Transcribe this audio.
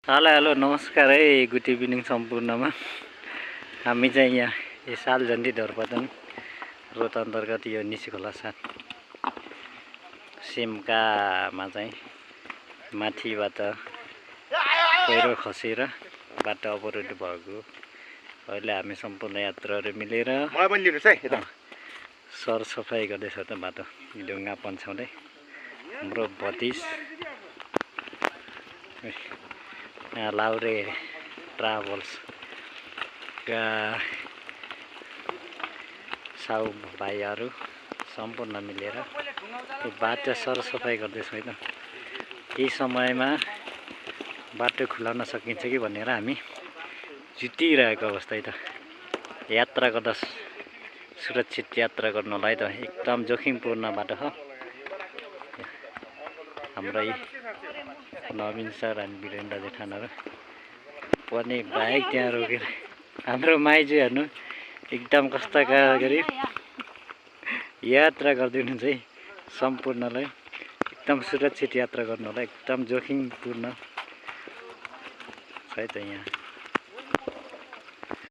Hello hello नमस्कार है good evening सम्पूर्णमा। हामी चाहिँ यहाँ यो सालजन्डी ढोरपाटन रोड अन्तर्गत यो निसी खोला साथ सिमकामा चाहिँ माथिबाट पहिरो खसेर बाटो अवरोध भएको अहिले हामी सम्पूर्ण यात्रुहरू मिलेर सरसफाइ गर्दैछ त बाटो ढुङ्गा पन्छाउँदै। हाम्रो भतिज लाउरे ट्राभल्सका साउ भाइहरू सम्पूर्ण मिलेर यो बाटो सरसफाइ गर्दैछौँ है त। यही समयमा बाटो खुलाउन सकिन्छ कि भनेर हामी जुटिरहेको अवस्था है त। यात्रा गर्दा सुरक्षित यात्रा गर्नलाई त एकदम जोखिमपूर्ण बाटो हो। हाम्रो नवीन सर अनि वीरेन्द्र जेठानहरू पनि बाइक त्यहाँ रोकेर हाम्रो माइजू हेर्नु एकदम कस्ता गरी यात्रा गरिदिनुहुन्छ है। सम्पूर्णलाई एकदम सुरक्षित यात्रा गर्नलाई एकदम जोखिमपूर्ण छ है त यहाँ।